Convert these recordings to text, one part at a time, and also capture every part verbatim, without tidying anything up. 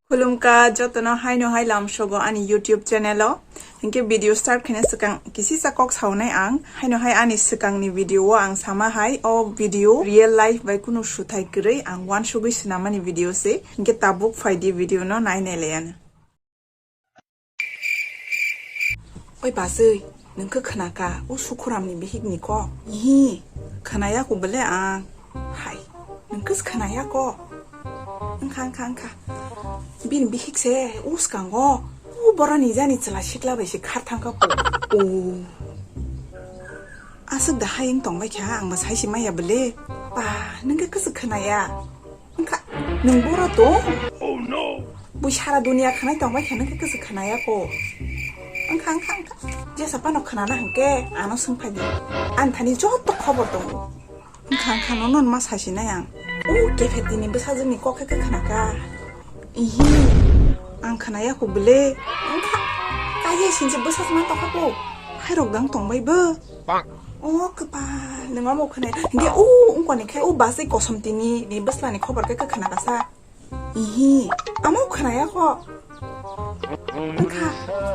Khulumkha jotono haino hai lamsogo ani YouTube channel o. Hinkhe video start khaina swkang kisisa kok saunai ang. Haino hai ani swkangni video o ang sama hai o video real life bai kunu suthai kwrwi ang uansugwi swnamani video se. Hinkhe tabuk phaidi video no nainai laiano. Oi bajwi, nwng khe khwnakha o Sukhuramni bihikni kok? Ihi, khwnaya ko bwle ang. Hai, nwng khe khwnaya ko? Wngkha, wngkha, wngkha. Bini bihik se o swkango, o boroni jani chwla sikla bai se khar thangkha ko. O. Aswk da hai wng tongbai kha, ang bo sai se maya bwle. Ba, nwng khe kwswk khwnaya? Wngkha, nwng boro tong? Oh no! Bui sara dunia khwnai tongbai kha, nwng khe kwswk khwnaya ko? Wngkha, wngkha, wngkha. Jesa phano khwnana hinkhe ano swngphai di. Ani thani joto khobor tongo. Wngkha, wngkha, nono ma sasinai ang. O Kephetini bwsajwkni kok khe khwnakha. Ihi, ang khwnaya ko bwle. Wngkha, kaiya sinse bwsajwkma tongkha ko. Hairok dang tongbai bo. O kwpal, nwng omo khwnai. Hinkhe o wngkoni khe o bwsai kosom tini ni bwslani khobor khe khwnakha sa. Ihi, amo khwnaya kho. Wngkha,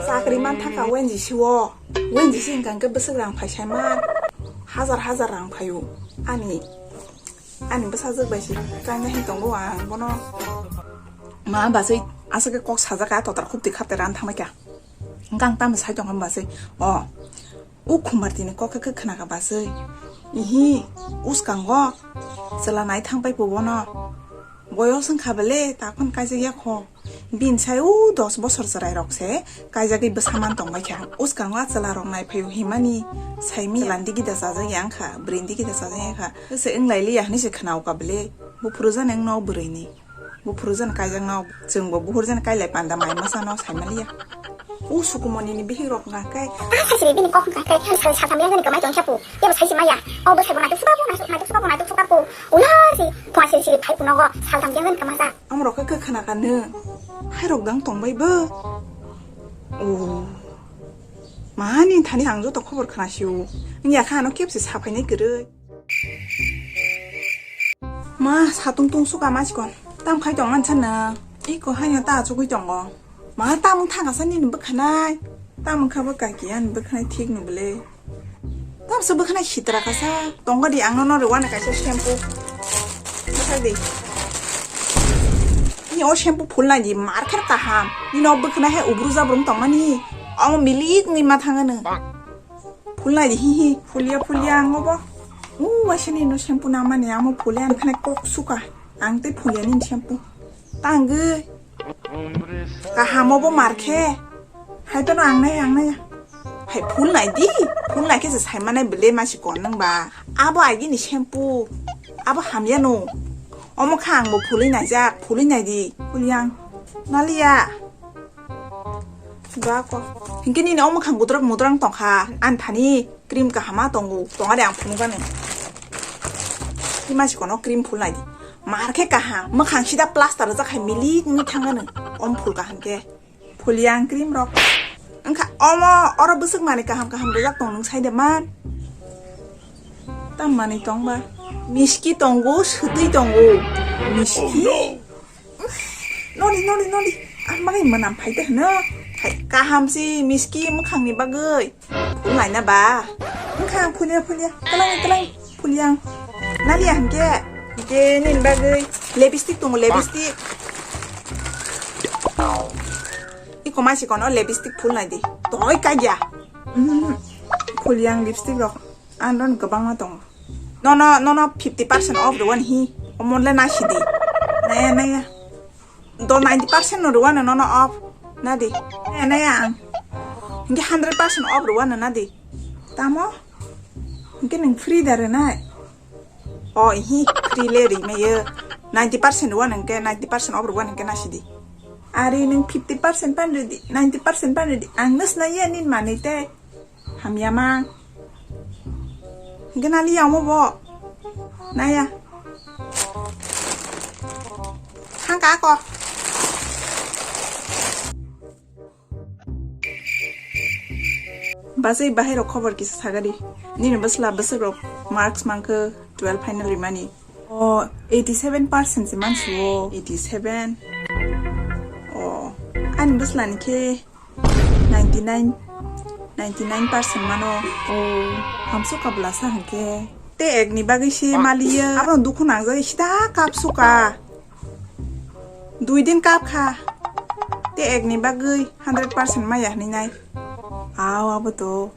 chakri man thangkha O N G C o. O N G C wngkha hinkhe bwswk rang phai sai man. Hajar hajar rang phaio. Ani, ani bwsajwk bai se kaina hin tongo ang bono. Ma bwsai aswk khe kok sajak a totra khupti khapte ran thangbai kha. Hwnkhe ang tamo sai tongkha bwsai. O, o Khumbartini kok khe khwnakha bwsai. Ihi, uskango chwla nai thangbai po bono. Boyos wngkha bwle, takhon kaijak ya kho. Bini sai o dos bosor chwrai rok se kaijagwi bwsa man tongbai kha. Uskango a chwla rok nai phaio himani saimani chwla ni digi da chajak ya wngkha, bwrwi ni digi da chajak ya wngkha. Se wng lai liya hinwi se khwnao kha bwle. Buphuru jani wngno bwrwi ni. Buphuru jani kaijak no, chwng bo buphuru jani kailai panda mai masa no sai maliya. O Sukumoni ni bihik rok wngkha khe. Ah, sai siri bini kok wngkha khe, sal, sal, sal, yang jani kwmai tong khe pu. Tebo sai si maya. O bo sai bo naituk suka bo, naituk, naituk suka bo, naituk suka bo. Ulo si, phua siri siri phai punogo, sal tam yang jani kwmasa. Amrok khe khwna kha nw. Hai rok dang tong bai bo. O. Mani thani ang joto khobor khna si o. Wngya kha ano kep se sa phai nai kwrwi. Ma, satung tung suka ma chikon. Tam khai tong mansa na. Iko haino ta chugui tongo. Ma, tam thang asa nini bwkhanai. Tam kha bwkha ki ani bwkhanai thik no bwle. Tam se bwkhanai sitra kasa. Tongo di ang no no rwani kaisa shampoo. Bwkhak di. Ni o shampoo phul nai di mar kher kaham. Ni no bwkhanai hai ubru jabrum tongmani. Omo milik ni ma thangano. Phul nai di, hi, hi, phulya, phulya, ang obo. U, waisa ni no shampoo nangmani, amo phulya, ang khana kok suka. Ang tei phulya ni shampoo. Tangwi. Kaham obo mar khe. Hai tono ang nai, ang nai. Hai phul nai di. Phul nai khe se sai manai bwle ma si kon nang ba. Abo agi ni shampoo. Abo hamya no. Omo kha ang bo phulwi nai jak, phulwi nai di. Phulya ang. Naliya. Ba ko. Hinkhe nini o mwkhang gudrak mudrang tongkha. Ani thani cream kahama tongo. Tongade ang phunukgani. Ima sikono cream phulnai di. Mar khe kaham. Mwkhang sida plaster rijak hai milik wngwi thangano. Om phul kaham khe. Phulya ang cream rok. Wngkha omo oro bwswk manwi kaham kaham rijak tong nwng saide man. Tam manwi tongba. Miski tongo, swtwi tongo. Miski. Noli, noli, noli. Ang bagwi mwnam phai de hwno. Hai, kaham si miski mwkhangni bagwi. Phul laina ba. Wngkha phulya, phulya. Twlang, twlang. Phulya ang. Naliya hwnkhe. Hwnkhe nini bagwi lipstick tongo, lipstick. Iko maisi kono lipstick phul nai di. Toi kagya. Mhm. Phulya ang lipstick rok. Ang don kwbangma tongo. Nono, nono fifty percent off rwani hi. Omonle naisidi. Naya, naya. Do ninety percent no rwano nono off. Nadi. Naya, naya ang. Hingke hundred percent off rwano nadi. Tamo? Hingke nang free da rwnai. O, hi, free le ri me ye. Ninety percent rwano hingke, ninety percent off rwano hingke naisidi. Ari nang fifty percent pan rwdi, ninety percent pan rwdi. Ang nus na ye nin manwi te. Hamya ma. Hingke naliya omo bo. Naya. Hangka ako. Bachai bahai rok khobor kisa sagadi. Nini bwsla bwswk rok marks mankhe twelve final rimani. O eighty seven percent se mansi o. Eighty seven. Ani bwslani khe ninety nine, ninety nine percent mano. O, hamsuk kabla sa hwnkhe. Te ekni bagwi se maliya. Abono dukhu nangjagwi sida kapsuka. Dui din kap kha. Te ekni bagwi hundred percent maya hwnwi nai. Aw, abo to.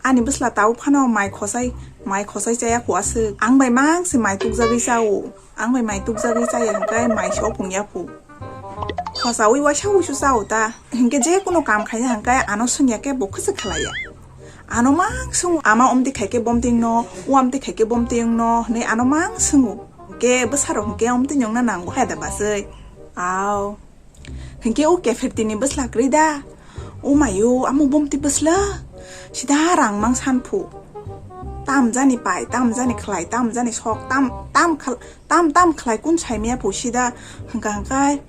Ani bwsla tabuk phano mai khosai, mai khosai chaya khu aswk. Ang bai mang se mai tukjagwi chao. Ang bai mai tukjagwi chaya hwnkhe mai se opung ya phu. Khosaui waisa uisu chao ta. Hinkhe je kuno kam khaina hwnkhe ano swngya khe bo khwsa khlaiya. Ano mang swngo, ama omtwi khaikhe bomtwi wngno, o amtwi khaikhe bomtwi wngno hwnwi ano mang swngo. Hinkhe bwsarok hinkhe omtwi wngna nango hai da baswi. Aw. Hinkhe o kephertini bwsla kwrwi da. O mayo, amo bomti bwsla. Sida rang mang san phu. Tam jani pai, tam jani khlai, tam jani sok, tam, tam khal-, tam, tam khlai kun sai maya phu sida. Hwnkha hwnkhe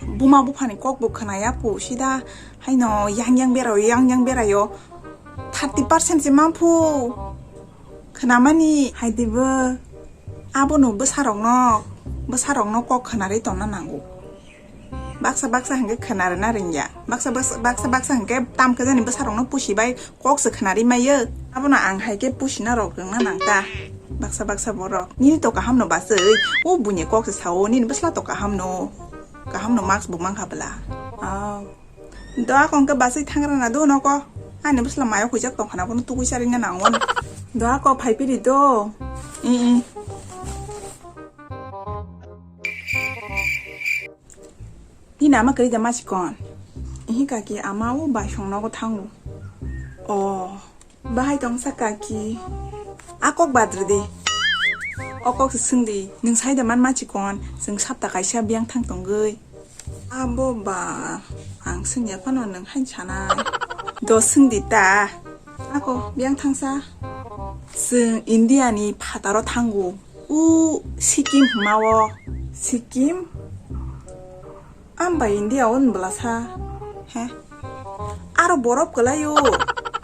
buma buphani kok bo khwnaya phu sida. Haino yang yang berayo, yang yang berayo. Thirty percent se mang phu. Khwnamani hai dibo. Abono bwsarokno, bwsarokno kok khwnarwi tongna nango. Baksa baksa hwnkhe khwnarwna rwngya. Baksa baksa, baksa baksa hwnkhe tamkhe jani bwsarokno pusi bai kokse khwnarwi maiyo. Abono ang hai khe pusina rok rwngna nang ta. Baksa baksa borok. Nini to kahamno baswi. O buini kokse sao, nini bwsla to kahamno. Kahamno marks bo mankha bwla. Aw. Do ako hwnkhe baswi thangrana do noko. Ani bwsla mayo huijak tongkhana bono tugui charina nango. Do ako phaiphiri do. I, i. Nini ama kwrwi da machikon? Ihi kaki ama o baisong nogo thango. O, bahai tongsa kaki. A kok badrwdi. O kok se swngdi. Nwng sai da man machikon? Chwng sapta kaisa biyang thang tongwi. Abo ba, ang swngya phano nwng hai sanai. Do swngdi ta. Ako, biyang thangsa. Chwng India ni phataro thango. U Sikkim hwnma o. Sikkim? Ang ba India o bwlasa. He? Aro borof kwlaio.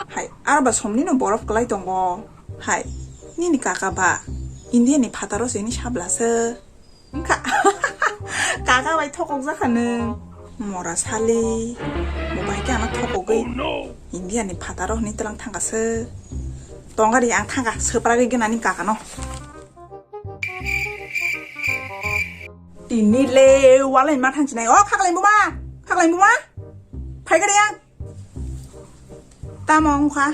Hai, aro ba somni no borof kwlai tongo. Hai, nini kaka ba India ni phataro se ni sablasa. Wngkha. Kaka bai thokok jakha nwng. Mora sali. Bo bai khe ano thokogwi. India ni phataro hwnwi twlang thangkha se. Tongari ang thangkha, swpragwi gwnani kaka no. Tini le walai ma thang chinai. O khaklai buma. Khaklai buma. Phai gari ang. Tamo wngkha?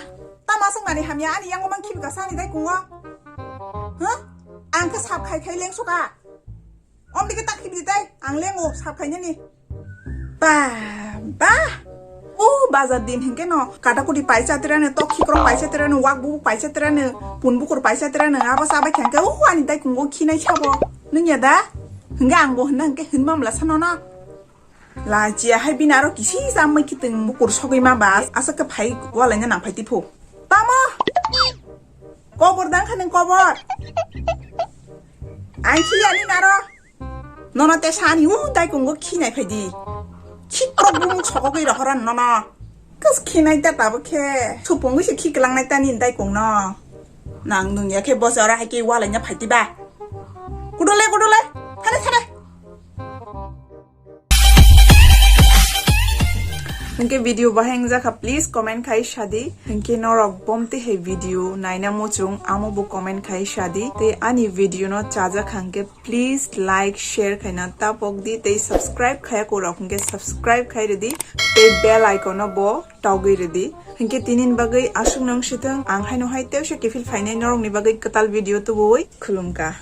Tamo aswk mani hamya ani yango mang khibi kasa ani dai kungo? Huh? Ang khe sap khai khai lengsuka. Om dike tak khibi dai, ang lengo sap khai nani. Ba, ba. O bazar din hinkhe no, kata kuti paisa tirane, tok khikrok paisa tirane, wak bubuk paisa tirane, pun bukur paisa tirane, abo sabai khangkhe, o ani dai kungo khinai sabo. Nungya da? Hingke ang bo hinna hingke hinma mla sanono. Lachiya hai bini aro kisi chamai kiting bukur sogwi ma ba aswk khe phai walaina nang phai tipho. Tamo? Kobor dang kha nang kobor. Ang khiya ni naro. Nono te sani u dai kungo khinai phai di. Khikrok bumuk sogogwi rohoran nono. Kas khinai ta tabo khe. Supungwi se khiklang nai ta ni dai kung no. Nang nung ya khe bose ora hai khe walaina phai tiba. Kudole kudole. Thare thare. Hingke video bahai wngjakha, please comment khai sadi. Hingke norok bomti hai video naina muchung, amo bo comment khai sadi. Tei ani video no chajak hingke please like, share khaina tapok di. Tei subscribe khaya korok hingke subscribe khai ridi. Tei bell icon no bo togwi ridi. Hingke tinin bagwi aswk nung sitwng, ang haino hai tewse kiphil phainai norokni bagwi kwtal video tubui khulumka.